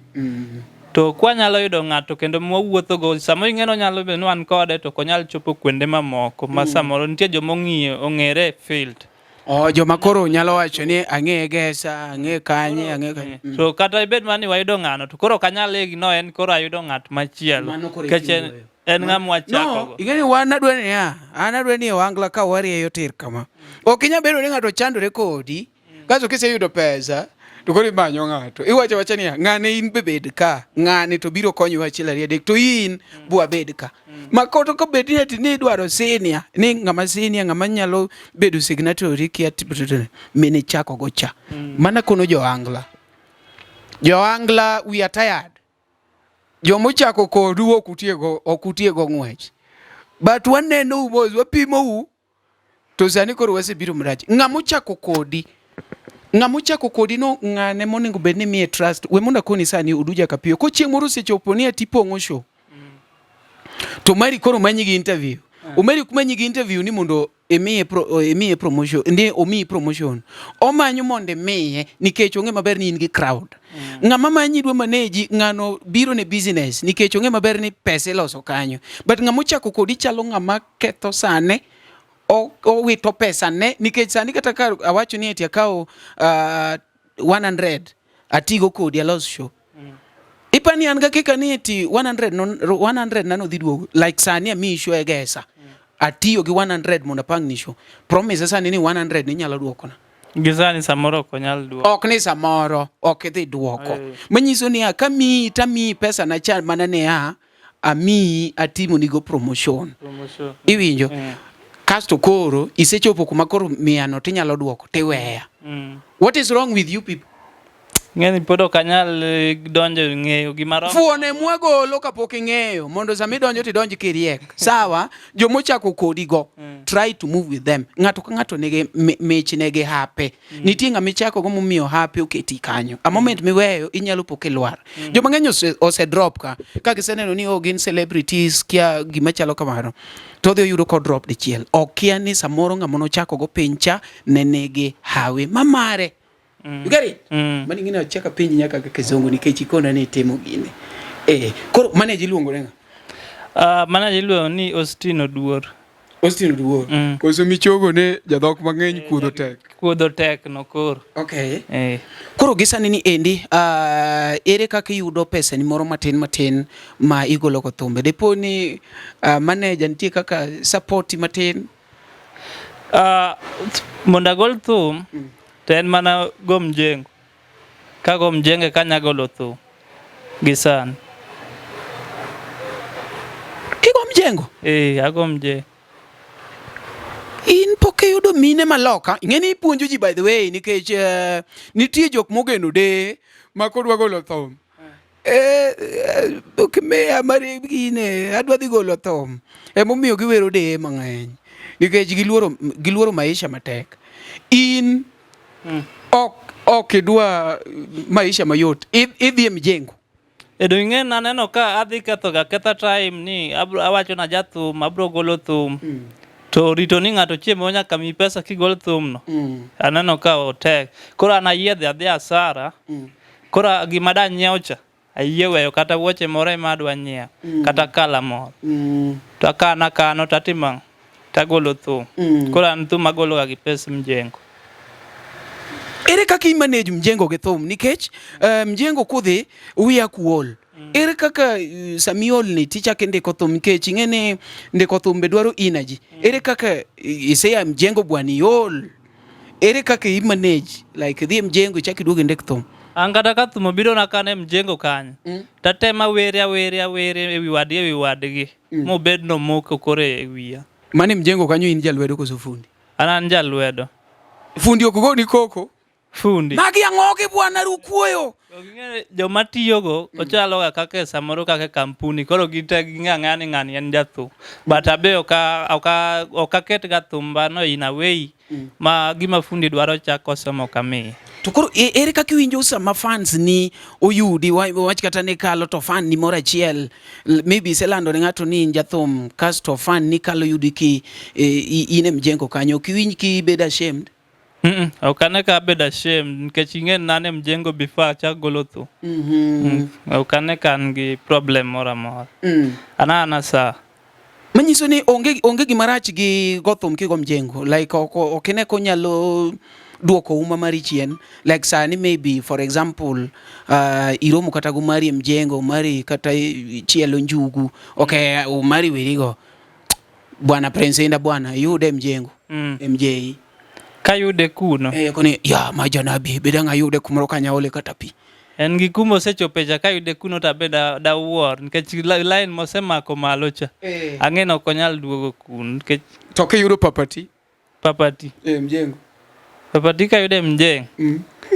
To kwanyalo yudo ng'ato kendo mwawuotho go, samoro ing'e ni onyalo bedo ni wan kode to ok onyal chopo kuonde mamoko ma samoro nitie joma ong'iyo ong'ere e field. Oh, joma koro nyalo wacho ni ang'e Gesa, ang'e kanye, ang'e kanye. So kata ibed mana ni wayudo ng'ano to koro ok anyal ignore en koro ayudo ng'at machielo. Mano koro Nikech en, ikiwuoyo. en ng'ama wachako No, go. ing'e ni wan adwa niya, an adwa ni e ohangla ka warieyo tir kama. Ok inyal bedo ni ng'ato chandore kodi, kasto kiseyudo pesa to koro imanyo ng'ato. Iwacho awacha niya, ng'ane in be bed ka, ng'ane to biro konyowa achiel ariyo adek, to in bwa bed ka. Ma koto kobed ni ati ni idwaro senior, ni ng'ama senior, ng'ama nyalo bedo signatory kia mine chako go cha. Mana kono jo ohangla. Jo ohangla we are tired. Jomochako kodu ok utiego, ok utiego ng'wech. But waneno u mos, wapimo u. To sani koro wasebiro marach. Ng'ama ochako kodi, ng'ama ochako kodi no ng'ane monego bed ni miye trust. We mondo akoni sani Oduja Kapiyo. Ko chieng' moro osechopo ni ati pong'o show. To mari koro manyi gi interview. Omari ok manyi gi interview ni mondo imiye promotion, ni omiyi promotion. Omanyo mondo imiye nikech ong'e maber ni in gi crowd. Ng'ama manyi dwa manage ng'ano biro ne business nikech ong'e maber ni pesa iloso kanyo. But ng'ama ochako kodi chalo ng'ama ketho sane, owito pesa ne nikech sani kata ka awacho ni eti akawo 100 atigo kodi alos show. Ipani an ga kika ni eti 100 no, 100 nano dhi duogo like sani amiyi show e Gesa. Atiyo gi 100 mondo apang ni show. Promise sani ni 100 ni inyalo duokona. Gi sani samoro ok onyal duoko. Ok ni samoro ok idhi duoko. Manyiso niya kamiyi tamiyi pesa na cha mana niya amiyi atimonigo promotion. Promotion. Iwinjo? Kasto koro isechopo kuma koro miano tinyalo duoko tiweya. What is wrong with you people? Ng'eni pod ok anyal donjo ng'eyo gima rom. Fuone mwagolo kapok ing'eyo mondo sama idonjo tidonj kiriek. Sawa, jomochako kodi go try to move with them. Ng'ato ka ng'ato nigi michne gi hape. Nitie ng'ama ichako go momiyo hape oketi kanyo. A moment miweyo inyalo po kilwar. Joma ng'eny ose drop ka. Ka giseneno ni oh, gin celebrities kia gima chalo kamano. To odhi oyudo ko drop dichiel. Okia ni samoro ng'ama nochako go piny cha ne nigi hawi mamare. You get it? Mani ng'ina achaka penji nyaka kaka kizungu nikech ikona ni itimo gini. Koro manager iluongo ni ng'a? Manager iluongo ni Austin Oduor. Austin Oduor. Koso michogo ne jadhok mang'eny kuodho tek. Kuodho tek no koro. Okay. Eh. Koro gi sani ni endi, ere kaka iyudo pesa ni moro matin matin ma igolo go thumbe? Dipo ni manager nitie kaka support matin? Mondo agol thum, to en mana go mjengo. Kago mjengo eka anya golo thum gi sani. Kigo mjengo? Eh, ago mjengo. In pok iyudo mine maloka? Ing'e ni ipuonjo ji by the way nikech nitie jok mogeno de ma kodwa golo thum. Eh, ok miya mar gine, adwa dhi golo thum. Emomiyo giwero deye mang'eny. Nikech giluoro, giluoro maisha matek. In ok idwa maisha mayot. Idhi e mjengo. E do ing'e naneno ka adhi ketho ga ketha time ni abro awacho na jathum abro golo thum. To rito ni ng'ato chiemo nyaka mi pesa kigol thum no. Aneno ka otek. Koro an ayie dhi adhi asara. Koro gima da nyiew cha ayie weyo kata wuoche moro ema adwa nyiewo kata kala moro. To akano akano to atimo ang'o? Tagolo thum. Koro an thum agolo ga gi pes mjengo. Ere kaka i manage mjengo gi thum nikech mjengo kudhi wiya kuol. Ere kaka sama iol ni tichako indiko thum nikech ing'e ni ndiko thum be dwaro energy. Ere kaka iseya mjengo bwana iol. Ere kaka i manage like idhi e mjengo ichako iduogo indik thum? An kata ka thum obiro na kane mjengo kanyo. Tatema were awere awere ewi wadgi ewi wadgi. Mobed nomoko koro e wiya. Mane mjengo kanyo in jalwedo koso fundi? An an jalwedo. Fundi ok goni koko? Fundi. Magi ang'o gi bwana Rukuoyo? Joma tiyogo ochalo ga kaka samoro kaka kampuni koro gite ging'e ang'eya ni ng'ani en jathum. But abe ok ok aket ga thumba no in a way ma gima fundi dwaro cha kosomo ok amiye. To koro ere kaka iwinjo sama fans ni oyudi wach kata ni kalo to fan ni moro achiel maybe iselando ne ng'ato ni in jathum kasto fan ni kalo yudi ki in e mjengo kanyo ok iwinj kibedo ashamed? Ok ane ka abedo ashamed nikech ing'e ni an e mjengo before achak golo thum. Ok ane ka an gi problem moro amora. An ana sawa. Manyiso ni onge gima rach gi go thum kigo mjengo like ok ine konyalo duoko uma mari chien like sani maybe for example iromo kata gi Omari e mjengo Omari kata chielo njugu okay Omari werigo bwana Prince Indah bwana iyude e mjengo MJ Kayude kuno. Eh koni ya ma janabi bedang ayude kumoro kanyaole kata pi. En gi kuma osechope cha kayude kuno to abe dawuor nikech line mosemako malo cha. Ang'e ni ok onyal duogo kuno nikech To kiyudo papati? Papati. E mjengo. Papati kayude e mjengo.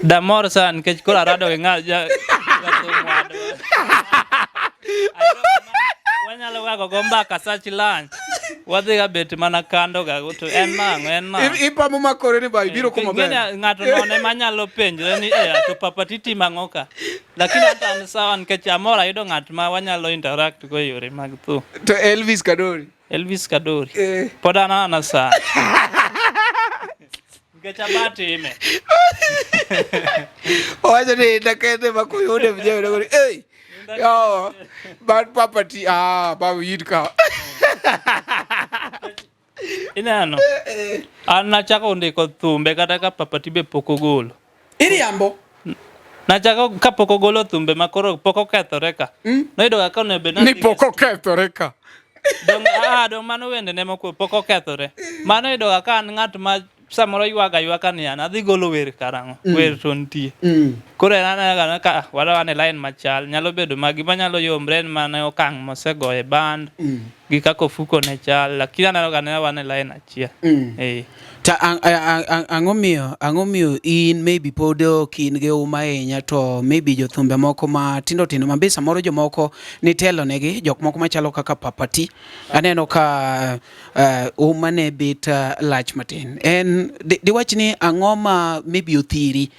Damor sana nikech koro arado gi ng'a ja jathum wadwa. Wanyalo ga go mbaka sach lunch. Wadhi ga bet mana kando ga to en nang'o en nang'o. Ipamo makore ni ba ibiro kuma ber. Ng'ato none manyalo penjore ni eh to papati timo ang'o ka. Lakini hata an sawa nikech amor ayudo ng'at ma wanyalo interact go e yore mag thum. To Elvis Kadori. Elvis Kadori. Pod an ana sawa. Nikech abatime. Owacho ni dakete ma kuyude mjengo koni hey. Yo, bad property ah babu yid ka. Ineno? An nachako ndiko thumbe kata ka Papati be pok ogolo. Iriambo. Nachako kapok ogolo thumbe ma koro pok okethore ka. Noyudo ga ka onego bed Ni pok okethore ka. Dong, ah, dong mano wende ne mokwongo pok okethore. Mano yudo ga ka an ng'at ma samoro ywaga aywaka ni an adhi golo wer karang'o. Wer to nitie. Koro en aneno ga ka wan e line machal. Nyalo bedo ma gima nyalo yombre en mana okang' mosegoye band gi kaka ofuko ne chal. Lakini aneno ga ni wan e line achiel. Eh. Ta ang'o miyo ang'o miyo in maybe pod ok in gi uma ahinya to maybe jothumbe moko ma tindo tindo ma be samoro jomoko nitelo negi jok moko machalo kaka Papati aneno ka uma ne bet lach matin en diwach ni ang'o ma maybe othiri?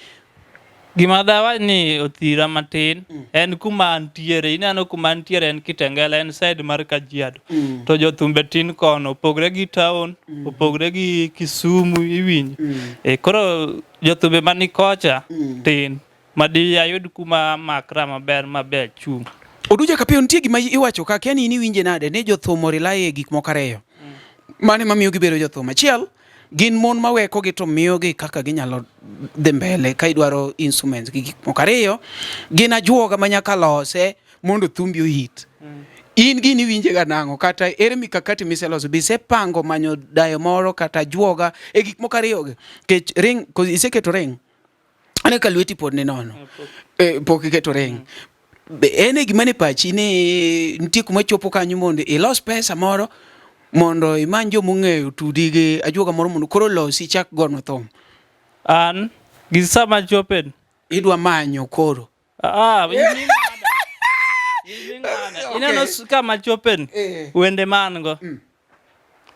Gima dawach ni othira matin en kuma antiere. Ineno kuma antiere en Kitengela, en side mar Kajiado. To jothumbe tin kono, opogre gi town, opogre gi Kisumu, iwinjo. E, koro jothumbe mani kocha tin. Madi ayud kuma makra maber maber chung'. Oduja Kapiyo, nitie gima iwacho ka, kia ni in iwinje nade ni jothum orely e gik moko ariyo. Mano ema miyo gibedo jothum. Achiel, gin mon mawekogi to miyogi kaka ginyalo dhi mbele ka idwaro instruments gi gik moko. Ariyo, gin ajuoga ma nyaka lose mondo thumbi ohit. In gini iwinje ga nang'o kata ere mikakati miseloso be isepango manyo dayo moro kata ajuoga e gik moko ariyogi? Nikech ring, iseketo ring? Aneno ka lweti pod ni nono. Eh, pok iketo ring. Be en e gima ni pachi ni nitie kuma chopo kanyo mondo ilos pesa moro mondo imany joma ong'eyo tudi gi ajuoga moro mondo koro losi chak gonwa thum. An gi sama chopen. Idwa manyo koro. Ah, ineno kama chopen eh. wende ma an go. Mm.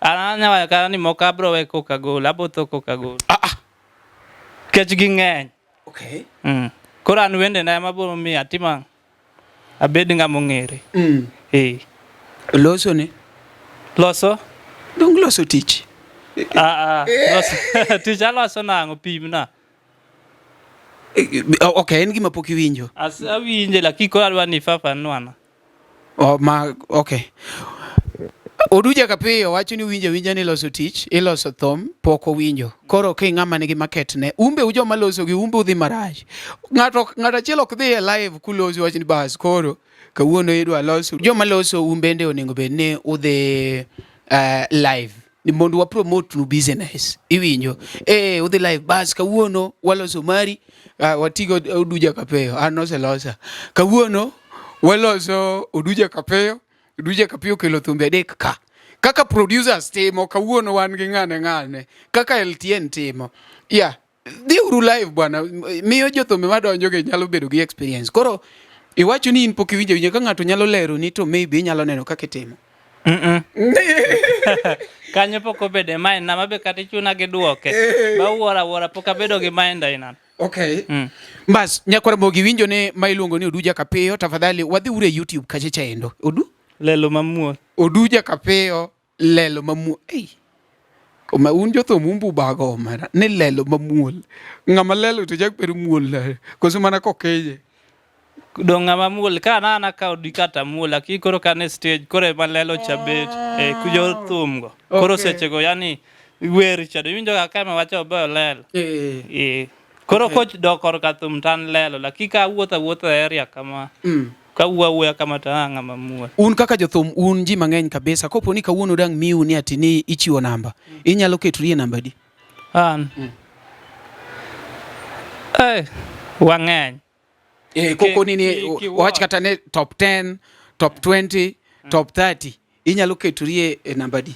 An anya wacho kata ni moko abro we koka gol, abo tho koka gol. Ah, ah. Kech gi ng'eny. Okay. Koro an wende na ema biro miyo atim ang'o? Abed ng'ama ong'ere. Eh. Loso ne? Loso? Dong loso tich. Ah, ah. Loso. Tich aloso nang'o pimna. Eh, eh, ok, en gima pok iwinjo. As awinje lakini koro adwa ni ifafanwana. Oh, ma, okay. Oduja Kapiyo wacho ni winjo winja ni loso tich, iloso thum, pok owinjo. Koro ki ng'ama nigi market ne, umbe u joma loso gi umbe udhi marach. Ng'ato ng'ato achiel ok dhi e live kuloso wach ni bas koro kawuono idwa loso. Joma loso umbende onego bed ni udhi live. Ni mondo wa promote nu business. Iwinjo? Eh, udhi live bas kawuono waloso mari, watigo Oduja Kapeyo, an noselosa. Kawuono waloso Oduja Kapeyo, Oduja Kapeyo okelo thumbe adek ka. Kaka producers timo kawuono wan gi ng'ane ng'ane, kaka LTN timo. Yeah, dhi uru live bwana, miyo jothumbe madonjo gi nyalo bedo gi experience. Koro iwacho ni in pok iwinjo winjo ka ng'ato nyalo leroni to maybe inyalo neno kaka itimo. Kanyo pok obedo e mind na mabe kata ichuna gi duoke. Ba wuora wuora pok abedo gi mind aina. Okay. Bas, nyakwar Mogi winjo ne ma iluongo ni Oduja Kapiyo, tafadhali wadhi uru e YouTube kacha chaendo. Odu? Lelo mamuol. Oduja Kapiyo lelo mamuol. Ei. Oma un jothum umbu bago omera ni lelo mamuol. Ng'ama lelo to chak bedo muol koso mana kokinye. Dong' ng'ama muol ka an ana ka odi kata muol lakini koro ka ne stage koro ema lelo cha bet e yor thum go. Koro Okay. seche go yani wer cha iwinjo kaka ema wacho obe olelo. Eh. Eh. Koro Okay. koch dok korka thum to an lelo lakini ka awuotho awuotha e area kama ka wuo awuoya kama to an ng'ama muol. Un kaka jothum un ji mang'eny kabisa. Kopo ni kawuono dang' miu ni ati ni ichiwo namba, inyalo ketori e namba di? An. Eh, wang'eny. Eh, koko ni ni wach kata ne top 10, top 20, top 30. Inyalo ketori e namba di?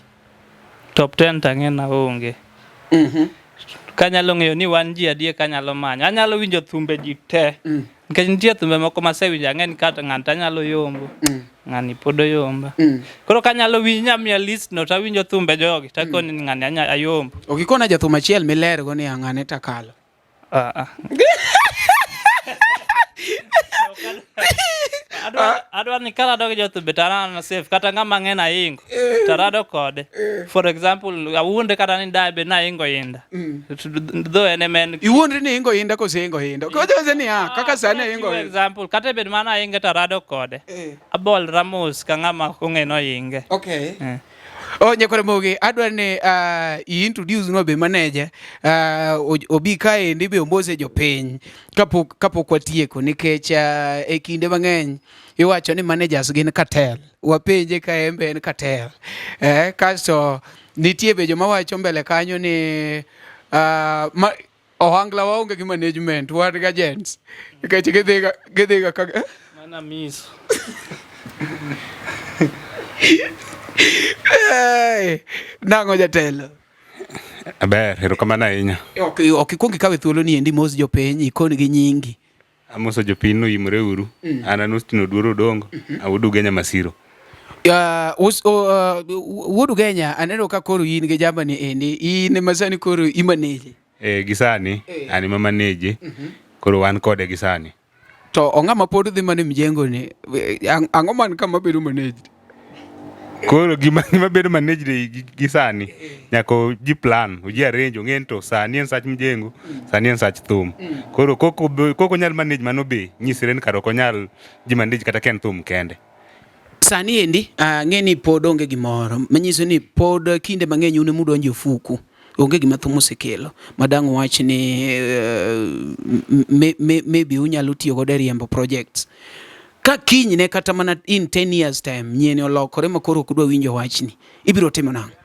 Top 10 to ang'e na onge. Kanyalo ng'eyo ni wan ji adie kanyalo manyo. Anyalo winjo thumbe ji te. Nikech nitie thumbe moko masewinjo ang'e ni kata ng'ani to anyalo yombo. Ng'ani pod oyomba. Koro kanyalo winjo inya miya list no to awinjo thumbe jogi to akoni ni ng'ani ayombo. Ok ikona jathum achiel milergo ni ng'ane takalo. Ah, ah. Adwa ni karado gi jothumbe to an safe kata ng'ama ng'e naingo to arado kode. For example, awuonde kata ni dae be naingo inda. Though en ema en Iwuondri ni ingo inda kose ingo inda. Kocho wacho ni ah, kaka sani ingo For inda. example, kata bed mana ainge to arado kode. Abolra mos ka ng'ama ok ong'e noinge. Okay. Eh. Oh, nyakwar Mogi, adwa ni i-introduce nwa be manager obi kaendi be omose jopiny kapok watieko nikech e kinde mang'eny iwacho ni managers gin cartel. Wapenje ka en be en cartel. Kasto nitie be joma wacho mbele kanyo ni ohangla waonge gi management, wan gi agents. Nikech gidhiga ka Mana miso. Hey, nang'o jatelo? Aber, erokamano ahinya. Ok ikwong ikawe thuolo ni endi mos jopiny ikon gi nyingi. Amoso jopiny no imore uru. An an Austin Oduor Odongo, awuod Ugenya Masiro. Wuod Ugenya, aneno ka koro in gi jamani endi, in ema sani koro imaneje. Eh, gi sani, an ema maneje, koro wan kode gi sani. To ong'ama pod dhi mana e mjengo ni, ang'o man kama bedo managed? Koro gima bedo managed gi sani, nyaka ji plan, ji arrange, ong'e ni to sani en sach mjengo, sani en sach thum. Koro koko onyal manage mano be, nyisre ni kare ok onyal ji manage kata ka en thum kende. Sani endi ang'e ni pod onge gimoro manyiso ni pod kinde mang'eny un emudonjo e ofuku. Onge gima thum osekelo ma dang' wach ni maybe unyalo tiyo godo e riembo projects. Ka kinyne kata mana in 10 years time nyieni olokore ma koro ok udwa winjo wachni, ibiro timo nang'o?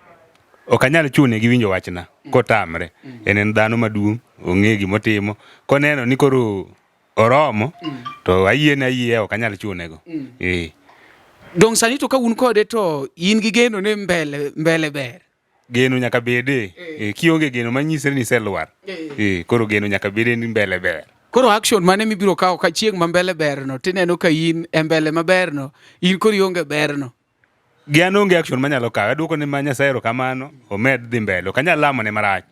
Ok anyal chune gi winjo wachna kotamre. En en dhano maduong', ong'e gimotimo. Koneno ni koro oromo to ayiene ayie ok anyal chunego. Eh. Dong' sani to ka un kode to in gi geno ni mbele mbele ber. Geno nyaka bede. Eh, kionge geno manyisre ni iselwar. Eh, koro geno nyaka bede ni mbele ber. Koro action mane mibiro kawo ka chieng' ma mbele berno tineno ka in e mbele maberno in koro ionge berno. Gi an onge action manyalo kawo. Aduoko ne ma Nyasaye erokamano, omed dhi mbele. Ok anyal lamo ne marach.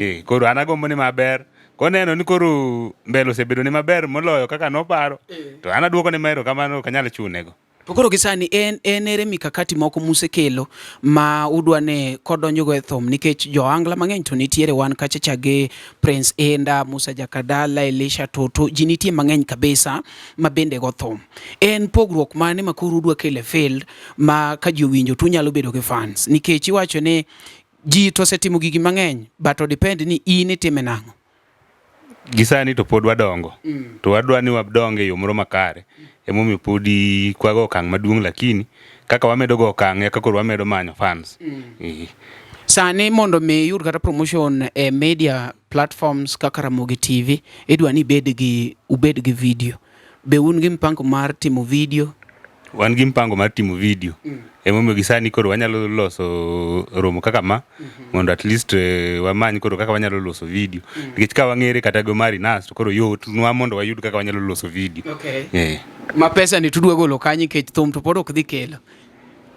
Eh, koro an agombo ne maber. Koneno ni koro mbele osebedo ne maber moloyo kaka noparo, to an aduoko ne ma erokamano, ok anyal chunego. To koro gi sani en en ere mikakati moko musekelo ma udwa ni kodonjogo e thum nikech jo-Angla mang'eny to nitiere wan kacha cha gi Prince Inda, Musa Jakadala, Elisha Toto, ji nitie mang'eny kabisa ma bende go thum. En pogruok mane ma koro udwa kelo e field ma ka ji owinjo to unyalo bedo gi fans nikech iwacho ni ji to osetimo gigi mang'eny but o depend ni in itime nang'o. Gi sani to pod wadongo. To wadwa ni wadong e yo moro makare. Emomiyo podi kwago okang' maduong' lakini kaka wamedo go okang' e kaka koro wamedo manyo fans. Eh. Sani mondo mi iyud kata promotion e media platforms kaka Ramogi TV, idwa ni ibed gi ubed gi video. Be un gi mpango mar timo video? Wan gi mpango mar timo video. Emomiyo gi sani koro wanyalo loso romo kaka ma mondo at least wamany koro kaka wanyalo loso video. Nikech ka wang'ere kata go Mari Nas to koro yot nwa mondo wayud kaka wanyalo loso video. Okay. Ma pesa ni tudwa golo kanyo nikech thum to pod ok dhi kelo.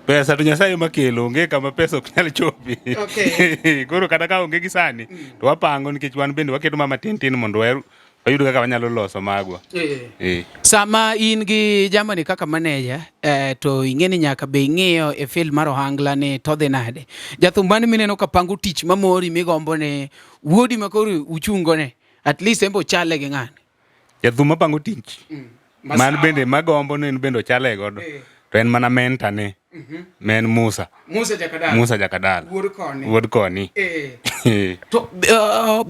Pesa to Nyasaye ema kelo, onge kama pesa ok nyal chopi. Okay. Koro kata ka onge gi sani to wapango nikech wan bende waketo ma matin tin mondo wayud kaka wanyalo loso magwa. Eh. Sama in gi Germany kaka manager to ing'e ni nyaka be ing'iyo e field mar ohangla ni to dhi nade. Jathum mane mineno ka pango tich mamori migombo ni wuodi ma koro uchungo ne at least en be ochale gi ng'ani. Jathum mapango tich man bende magombo ni en bende ochale godo to en mana mentor ne ma en Musa. Musa Jakadala. Musa Jakadala. Wuod koni. Wuod koni. To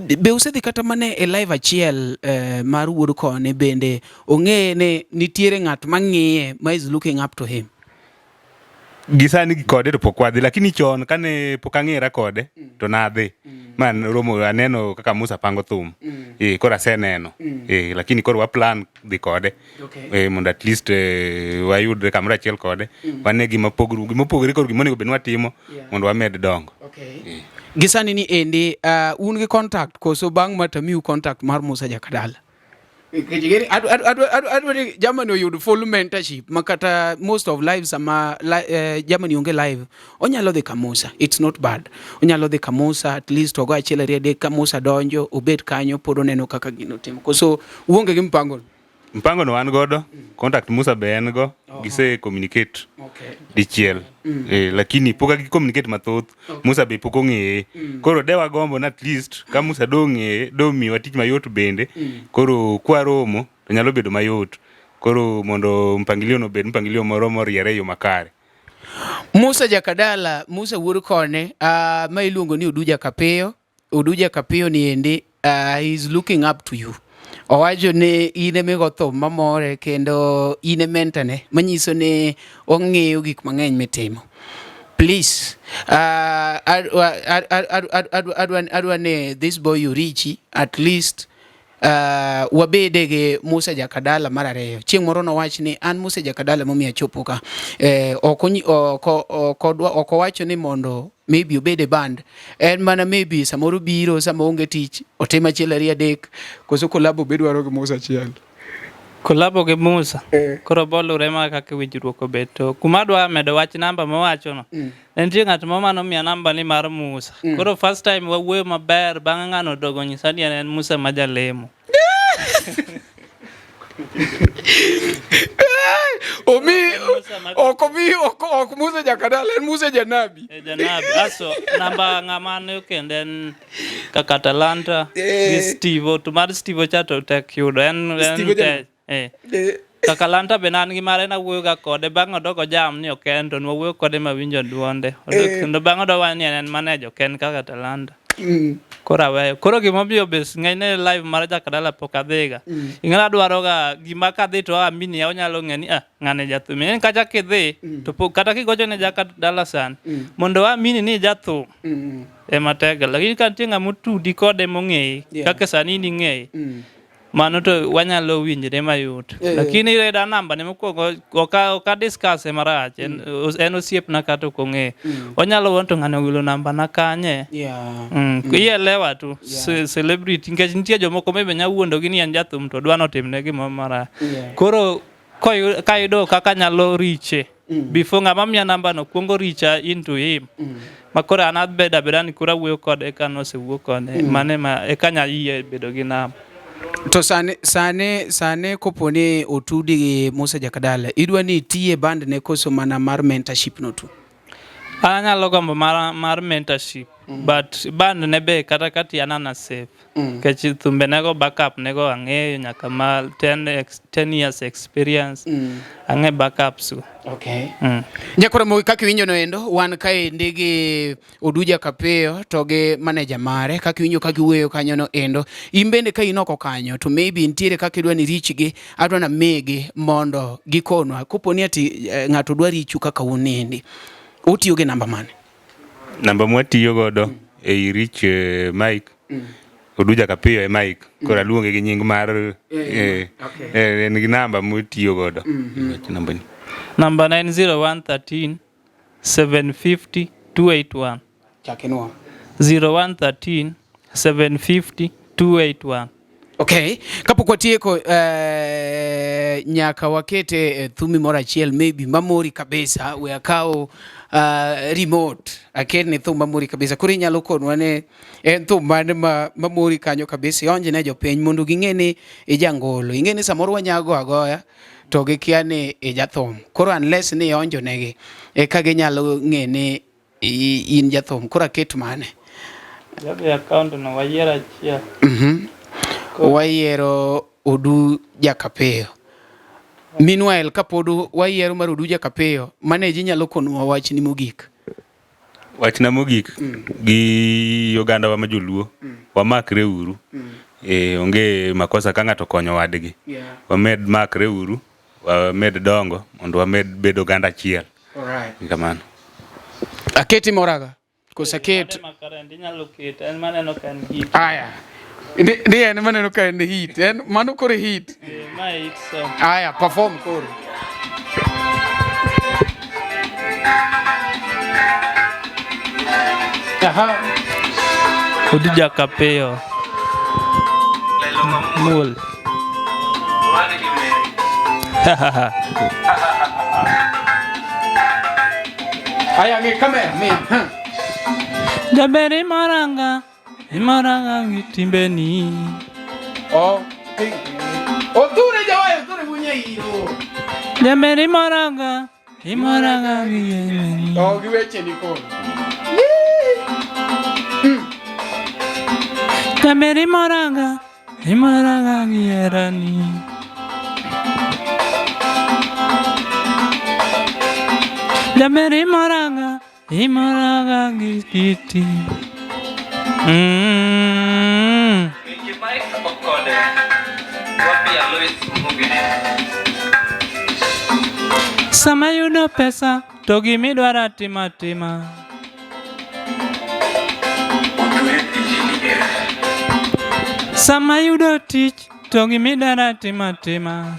be usedhi kata mana e live achiel mar wuod koni bende ong'e ni nitiere ng'at mang'iye ma is looking up to him. Gi sani kode to pok wadhi lakini chon kane pok ang'era kode to nadhi ma romo aneno kaka Musa pango thum. Koro aseneno. Lakini koro wa plan dhi kode. Okay. Mondo at least wayudre kamoro achiel kode. Wane gima pogru gima opogore koro gima onego bed ni watimo mondo wamed dongo. Okay. Gi sani ni endi un gi contact koso bang' ma tamiu contact mar Musa Jakadala? Nikech ing'eni adwa ni Germany oyud full mentorship ma kata most of live sama Germany onge live onyalo dhi ka Musa, it's not bad. Onyalo dhi ka Musa at least ogo achiel ariyo adek ka Musa donjo obet kanyo pod oneno kaka gino timo. Koso uonge gi mpango no? Mpango no wan godo, contact Musa be en go, gise communicate dichiel. Lakini pok gi communicate mathoth, Musa be pok ong'eye. Koro de wagombo ni at least ka Musa do ng'eye, do miwa tich mayot bende. Koro kwaromo to nyalo bedo mayot. Koro mondo mpangilio no obed mpangilio moro moriere e yo makare. Musa Jakadala, Musa wuod Kone, ma iluongo ni Oduja Kapiyo. Oduja Kapiyo ni endi he is looking up to you. Owacho ni in emigo thum mamore kendo in e mentor ne manyiso ni ong'iyo gik mang'eny mitimo. Please, adwa ni this boy orichi at least wabede gi Musa Jakadala mar ariyo. Chieng' moro nowach ni an Musa Jakadala momiyo achopo ka. Ok owacho ni mondo maybe obed e band. En mana maybe samoro biro sama onge tich otim achiel ariyo adek koso collabo be dwaro gi Musa achiel. Collabo gi Musa. Koro bolure ma kaka winjruok obet. To kuma adwa medo wach namba mowacho no. Ne nitie ng'at moro mane omiya namba ni mar Musa. Koro first time wawuoyo maber bang'e ng'ano odogo onyisa ni en Musa ma jalemo. Omi ok omi ok Musa Jakadala en Musa Janabi. E janabi. Aso namba ng'ama ne kendo en kaka Talanta gi Steve. To mar Steve cha to tek yudo. En Steve te, eh. Kakalanta be an gi mare nawuoyo ga kode bang' odoko jam ni ok en to nwawuoyo kode mawinjo duonde. Kendo bang' odowa ni en manager ok en kaka Talanta. Koro aweyo. Koro gimomiyo be ng'enyne live mar Jakadala pok adhiga. Ing'e adwaro ga gima kadhi to amini onyalo ng'e ni ah ng'ani jathum. Ing'e kacha kidhi to pok kata kigocho ne Jakadala sani mondo amini ni jathum ema tek. Lakini ka nitie ng'ama otudi kode mong'eyi kaka sani in ing'eye. Mano to wanyalo winjre mayot. Lakini reda namba ne mokwongo ok a discuss e marach. En osiepna kata ok ong'eyo. Onyalo wuon to ng'ani ogolo namba na kanye. Ielewa tu celebrity nikech nitie jomoko maybe nya wuondogi ni en jathum to dwa notimne gimoro marach. Koro kayudo kaka anyalo riche before ng'ama miya namba no kuongo richa into him. Ma koro an abedo abeda ni koro awuoyo kode eka nosewuo kode. Mano ema eka anya yie bedo gi namba. To sani sani sani kopo ni otudi gi Musa Jakadala, idwa ni itiye band ne koso mana mar mentorship no tu? An anyalo gombo mar mentorship but band ne be kata kati an ana safe. Nikech thumbe nego backup nego ang'eyo nyaka ma 10 years experience. Ang'e backups go. Okay. Nyakoro mo kaka iwinjo no endo wan kaendi gi Oduja Kapiyo to gi manager mare kaka iwinjo ka giwuoyo kanyo no endo. In bende ka in oko kanyo to maybe nitiere kaka idwa ni reach gi, adwa na migi mondo gikonwa. Kopo ni ati ng'ato dwa richu kaka un niendi, utiyo gi namba mane? Namba mwatiyo godo ei reach Mike Oduja Kapiyo e Mike. Koro aluonge gi nying mar en gi namba mwatiyo godo. Wach namba ni. Namba na en 0113 750 281. Chak inwa. 0113 750 281. Okay, kapok watieko nyaka wakete thumi moro achiel maybe mamori kabisa. We akaw remote aketni thum mamori kabisa. Koro inyalo konwa ni en thum mane mamori kanyo kabisa, ionj ne jopiny mondo ging'e ni ijangolo. Ing'e ni samoro wanyago agoya to gikia ni ijathum. Koro unless ni ionjo negi eka ginyalo ng'e ni in jathum. Koro aket mane? Jadhi account no wayiero achiel. Wayiero Oduja Kapiyo. Meanwhile, kapod wayiero mar Oduja Kapiyo, manager nyalo konwa wachni mogik. Wachna mogik gi ogandawa ma joluo, wamakre uru. Onge makosa ka ng'ato konyo wadgi. Wamed makre uru, wamed dongo mondo wamed bedo oganda achiel. Kamano. Aketi moraga. Koso aket. Inyalo keto en maneno ka en hit. Aya. Ni en maneno ka en hit. En mano koro hit. Ma hit song. Aya, perform koro. Aha. Oduja Kapiyo. Mul. Aya, ng'i kamera, mi. Ha. Jaber imoranga, imoranga gi timbeni. Oh. Odhure jawayo, odhure wunya iro. Jaber imoranga, imoranga gi timbeni. Oh, gi weche ni koro. Jaber imoranga, imoranga gi herani. Jaber imoranga, imoranga gi kiti. Sama yudo pesa to gimidwaro atima atima. Sama yudo tich to gimidwaro atima atima.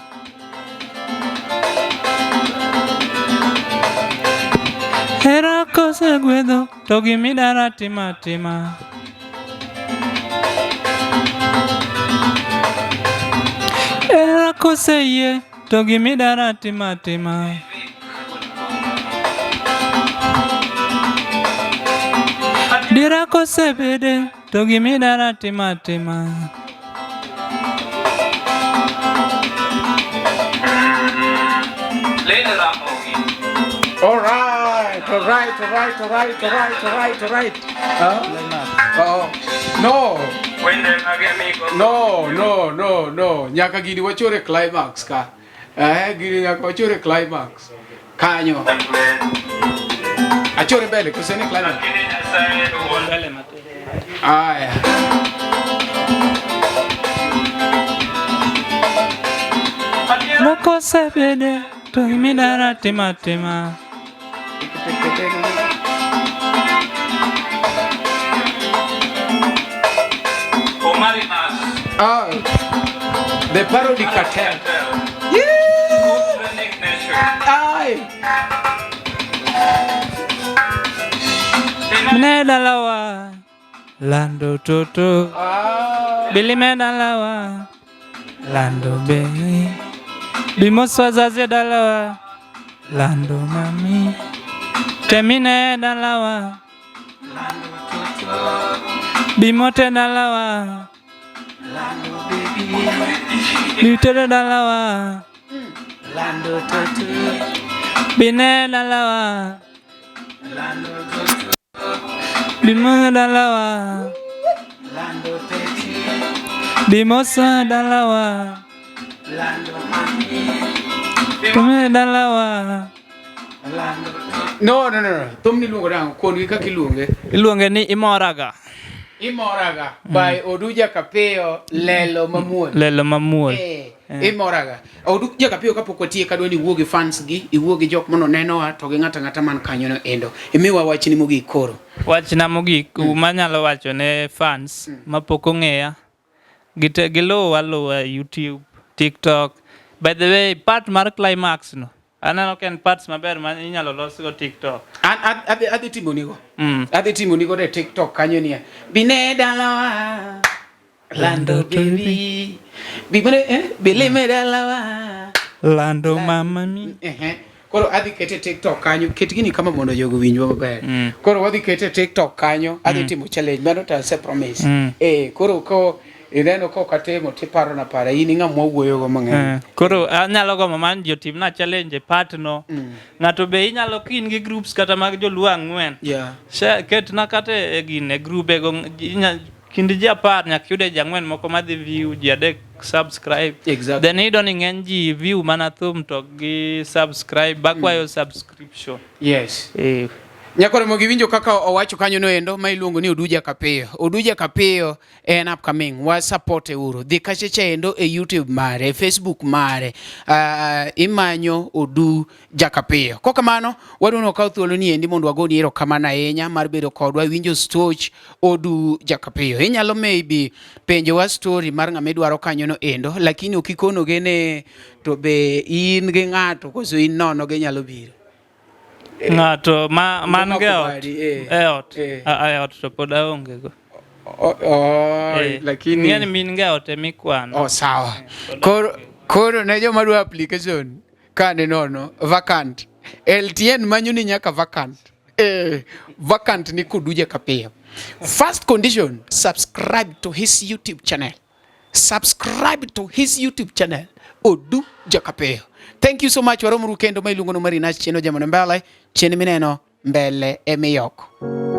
Hera kosegwedho to gimidwaro atima atima. Hera koseyie to gimidwaro atima atima. Dira kosebede to gimidwaro atima atima. All right, all right, all right, all right, all right, all right, all right. Huh? Oh, no. No, no, no, no. Nyaka gini wachore climax ka. Eh, gini nyaka wachore climax. Kanyo. Achore mbele kose ni climax. Mbele matin. Aya. Mokosebede to gimidara tima tima. Ah, the parody cartel. Yeah. Ai. Mne dalawa lando toto. Ah. Bilime dalawa lando bei. Bimoswa zazi dalawa lando mami. Temine dalawa lando toto. Bimote dalawa Lando baby. Bitere dalawa Lando toto. Bine dalawa Lando toto. Bimo dalawa Lando teti. Bimosa dalawa Lando mami. Tume dalawa Lando. No, no, no, no. Thum ni luongo nang'o? Kuon gi kaka iluonge. Iluonge ni Imoraga. Imoraga by Oduja Kapiyo Lelo Mamuol. Lelo mamuol. Eh, Imoraga. Oduja Kapiyo kapok watiek adwa ni iwuo gi fans gi, iwuo gi jok mano nenowa to gi ng'ato ang'ata man kanyo no endo. Imiwa wachni mogik koro. Wachna mogik manyalo wacho ne fans mapok ong'eya gite giluwa aluwa e YouTube, TikTok. By the way, part mar climax no aneno ka en parts maber ma inyalo losgo TikTok. An adhi adhi timonigo. Adhi timonigo e TikTok kanyo niya. Bine dalawa. Lando baby. Bibine eh bilime dalawa. Lando mama mi. Ehe. Koro adhi kete TikTok kanyo, ket gini kama mondo jogo owinjwa maber. Koro wadhi kete TikTok kanyo, adhi timo challenge, mano to ase promise. Eh, koro ko ineno ka ok atimo tiparo na para in ing'ama wawuoyogo mang'eny. Eh, koro anyalo gombo man ji otimna challenge e part no. Ng'ato be inyalo ka in gi groups kata mag joluo ang'wen. Yeah. Ketna kata e gine grube go kind ji 10 nyaka iyude ji 4 moko madhi view, ji 3 subscribe. Exactly. Then iyudo ni ng'eny ji view mana thum to gi subscribe, bakwayo subscription. Yes. Eh. Nyakoro mogi winjo kaka owacho kanyo no endo ma iluongo ni Oduja Kapiyo. Oduja Kapiyo en upcoming, wa support e uru. Dhi kacha cha endo e YouTube mare, e Facebook mare. Imanyo Oduja Kapiyo. Kokamano, wadwa ni wakaw thuolo ni endi mondo wagoni erokamano ahinya mar bedo kodwa winjo stoch Oduja Kapiyo. Inyalo maybe penjowa story mar ng'ama idwaro kanyo no endo, lakini ok ikonoge ne to be in gi ng'ato koso in nono ginyalo biro. Ng'ato ma man gi ot, Badi, eh. e ot, Eh. a e ot to pod aonge go. Oh, Eh, lakini ing'e ni min ga ot emikwano. Oh, sawa. Koro koro ne joma dwa application ka ni nono vacant. LTN manyo ni nyaka vacant. Eh, vacant ni Kuduja Kapiyo. First condition, subscribe to his YouTube channel. Subscribe to his YouTube channel, Oduja Kapiyo. Thank you so much. Waromuru kendo ma iluongo no Marina Cheno Jamano Mbele, chien mineno mbele emiyoko.